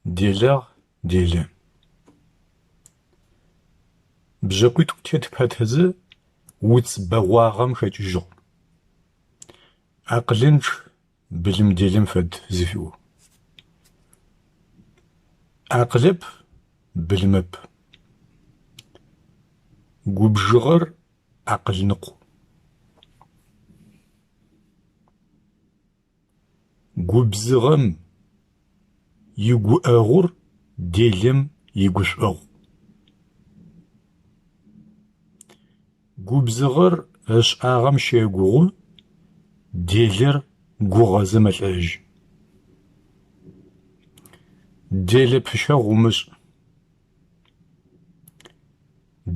Делагъ, делэ. Бжъэкъуитӏу тет пэтызэ уц бэгъуагъэм хэкӏыжьыгъ. Акъылынчъ, былым делэм фэд зыфиӏоу. Акъылэп, былымэп. Губжыгъэр акъыл ныкъу. Губзыгъэм игуӏэгъур делэм игушӏуэгъу. Губзыгъэр ышӏагъэм щэгугъы, делэр гугъэзэ мэлӏэжьы. Делэ пыщэгъу умышӏ.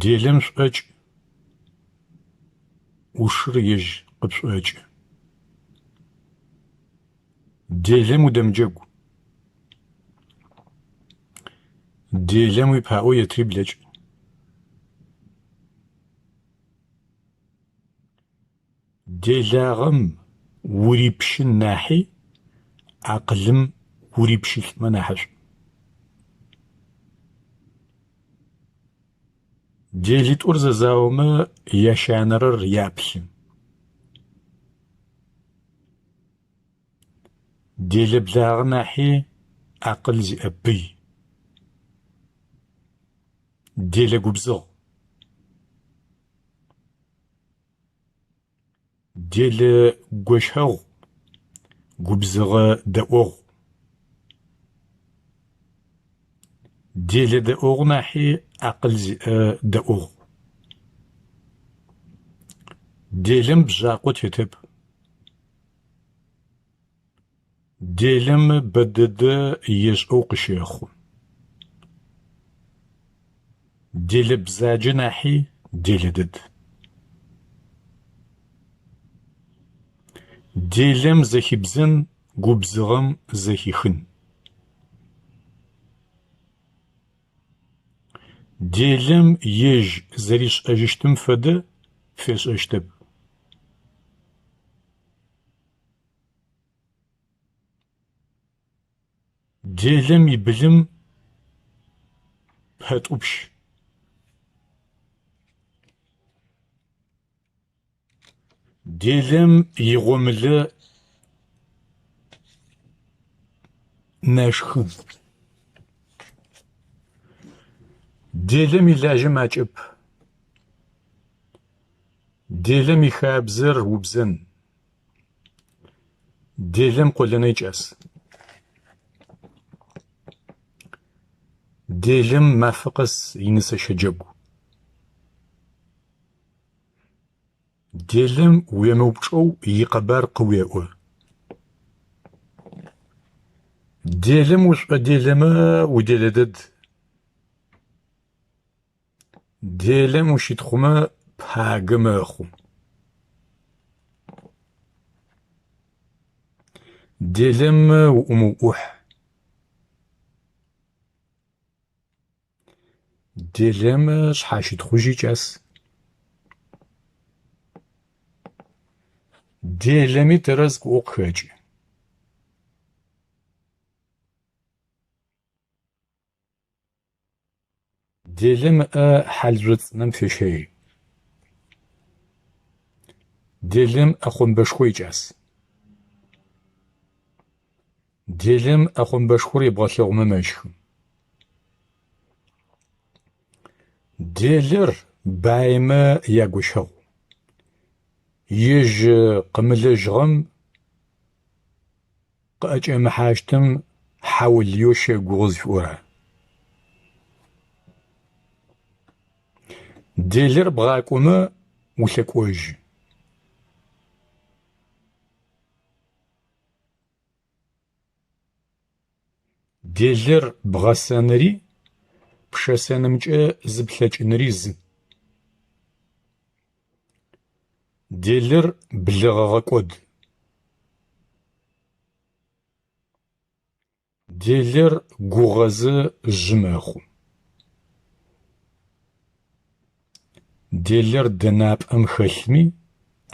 Делэм шӏокӏ, ӏушыр ежь къыпшӏокӏы. Делэм удэмыджэгу. Делэм уипаӏо етри блэкӏ. Делагъэм урипщын нахьи акъылым урипщылӏмэ нахьышӏу. Делитӏур зэзаомэ ящанэрэр яплъы. Делэ благъэ нахьи акъыл зиӏэ пый. Делэ губзыгъ. Делэ гощэгъу, губзыгъэ дэӏогъу. Делэ дэӏогъу нахьи акъыл зиӏэ дэӏогъу. Делэм бжъакъо тетэп. Делэм бэ дэдэ ешӏэу къыщэхъу. Делэ бзаджэ нахьи делэ дэд. Делэм зэхибзэн губзыгъэм зэхихын. Делэм ежь зэришӏэжьыщтым фэдэ пфешӏэщтэп. Делэм ибылым пэтӏупщ. Делэм игъомылэ нэшхы. Делэм илажьэ макӏэп. Делэм ихабзэр убзэн. Делэм къолэнэ икӏас. Делэм мафэ къэс инысэщэ джэгу. Делэм уемыупчӏэу икъэбар къыуеӏо. Делэм ушӏоделэмэ уделэ дэд. Делэм ущытхъумэ пагэ мэхъу. Делэм уӏумыуӏухь. Делэм шъхьащытхъужь икӏас. Делэми тэрэз къыӏоу къыхэкӏы. Делэм ыӏэ хьалыжъо цӏынэм фещэи. Делэм ӏэхъомбэшхо икӏас. Делэм ӏэхъомбэшхор ебгъэлъэгъумэ мэщхы. Делэр баймэ ягощэгъу. Ежь къымылэжьыгъэм къыӏэкӏэмыхьащтым хьаулыеу щэгугъы зыфиӏорэр. Делэр бгъакӏомэ улъэкӏожьы. Делэр бгъэсэныри пшэсэнымкӏэ зыплъэкӏыныри зы. Делэр блэгъэ гъэкӏод. Делэр гугъэзэ жъы мэхъу. Делэр дэнапӏэм хэлъми,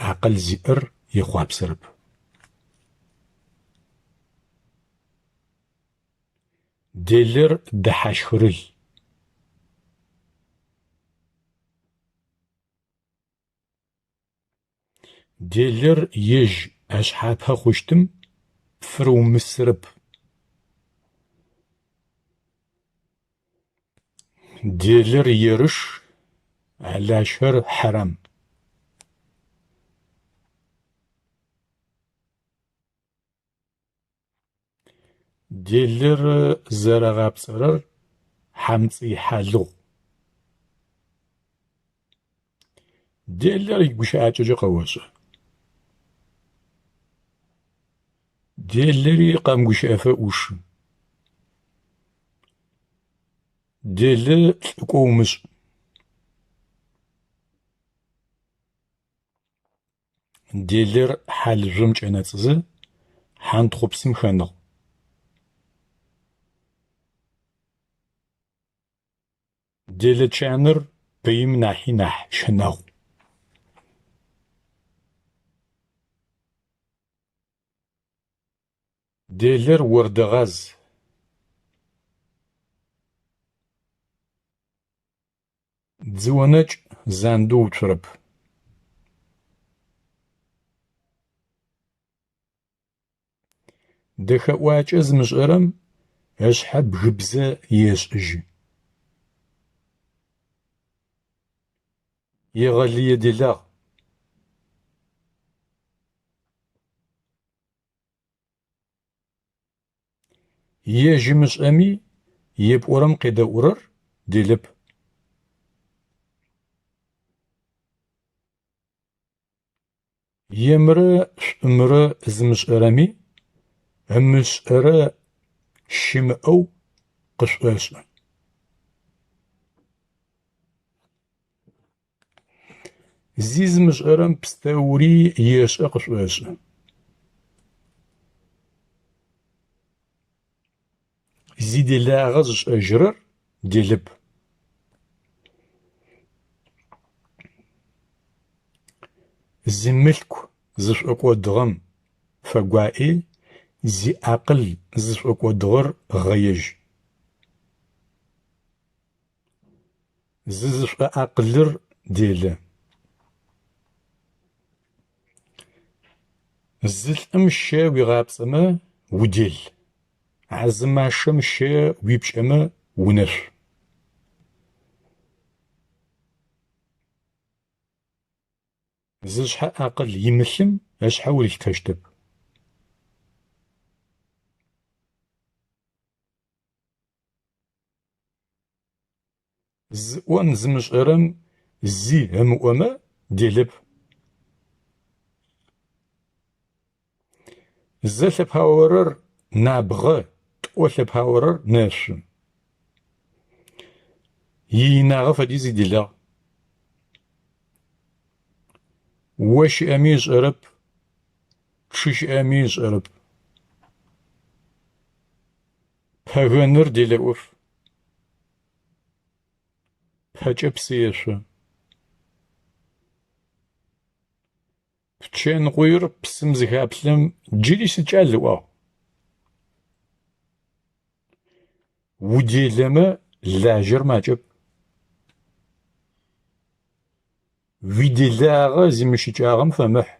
акъыл зиӏэр ехъуапсэрэп. Делэр дэхьащхырыл. Делэр ежь ышъхьапэ хъущтым пфырыумысырэп. Делэр ерыш, алащэр хьарам. Делэр зэрагъапцӏэрэр хьамцӏый хьалыгъу. Делэр игущыӏакӏэкӏэ къэошӏэ. Делэри къэмыгущыӏэфэ ӏушы. Делэ лӏыкӏо умышӏ. Делэр хьалыжъом кӏэнэцӏызэ хьантхъупсым хэныгъ. Делэ чаныр пыим нахьи нахь щынагъу. Делэр ордэгъаз. Дзыонэкӏ зандэу уцурэп. Дэхэӏуакӏэ зымышӏэрэм ышъхьэ бгыбзэ ешӏыжьы. Егъэлые делагъ. Ежь ымышӏэми епӏорэм къедэӏурэр делэп. Емрэ шӏумрэ зымышӏэрэми ымышӏэрэ щымыӏэу къышӏошӏы. Зи зымышӏэрэм пстэури ешӏэ къышӏошӏы. Зиделагъэ зышӏэжьырэр делэп. Зимылъку зышӏокӏодыгъэм фэгуаӏи, зиакъыл зышӏокӏодыгъэр гъэежь. Зызышӏоакъылыр делэ. Зы лӏым щэ уигъапцӏэмэ – удел, а зы машэм щэ уипкӏэмэ – унэшъу. Зышъхьэ акъыл имылъым ышъхьэ урилъытэщтэп. Зыӏон зымышӏэрэм зи ымыӏомэ делэп. Зэ лъэпаорэр набгъэ, тӏо лъэпаорэр нэшъу. Иинагъэ фэдиз иделагъ. О щыӏэми ышӏэрэп, чъы щыӏэми ышӏэрэп. Пэгэныр делэ ӏоф. Пэкӏэ псы ешъо. Пчэн къуир псым зыхаплъэм джыри сикӏал ыӏуагъ. Уделэмэ лажьэр макӏэп. Уиделагъэ зимыщыкӏагъэм фэмыхь.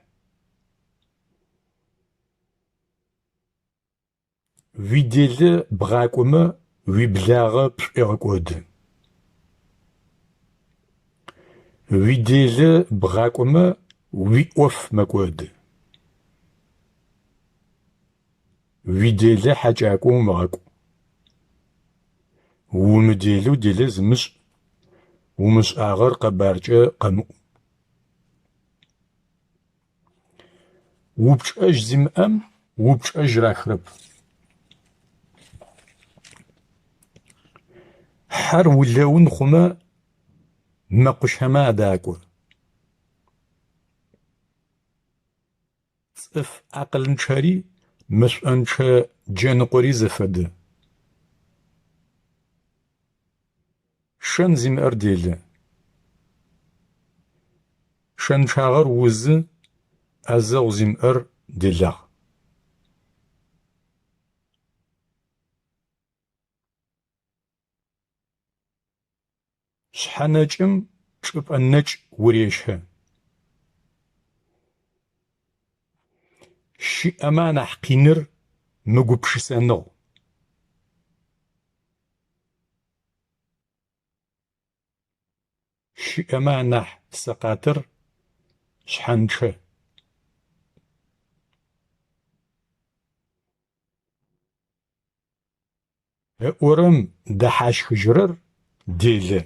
Уиделэ бгъакӏомэ уиблагъэ пшӏуегъэкӏоды. Уиделэ бгъакӏомэ уиӏоф мэкӏоды. Уиделэ хьакӏакӏо умыгъакӏу. Умыделэу делэ зымышӏ, умышӏагъэр къэбаркӏэ къэмыӏу. Упчӏэжь зимыӏэм упчӏэжь рахырэп. Хьэр улэун хъумэ мэкъущэмэ адакӏо. Цӏыф акъылынчъэри мэшӏончъэ джэныкъори зэфэдэ. Шэн зимыӏэр делэ. Шэнычъагъэр узы, ӏэзэгъу зимыӏэр делагъ. Шъхьэ нэкӏым чӏыпӏэ нэкӏ урещэ. Щыӏэмэ анахь къиныр мыгупшысэныгъ. Щыӏэмэ анахь сэкъатыр шъхьэнчъэ. Ыӏорэм дэхьащхыжьырэр делэ.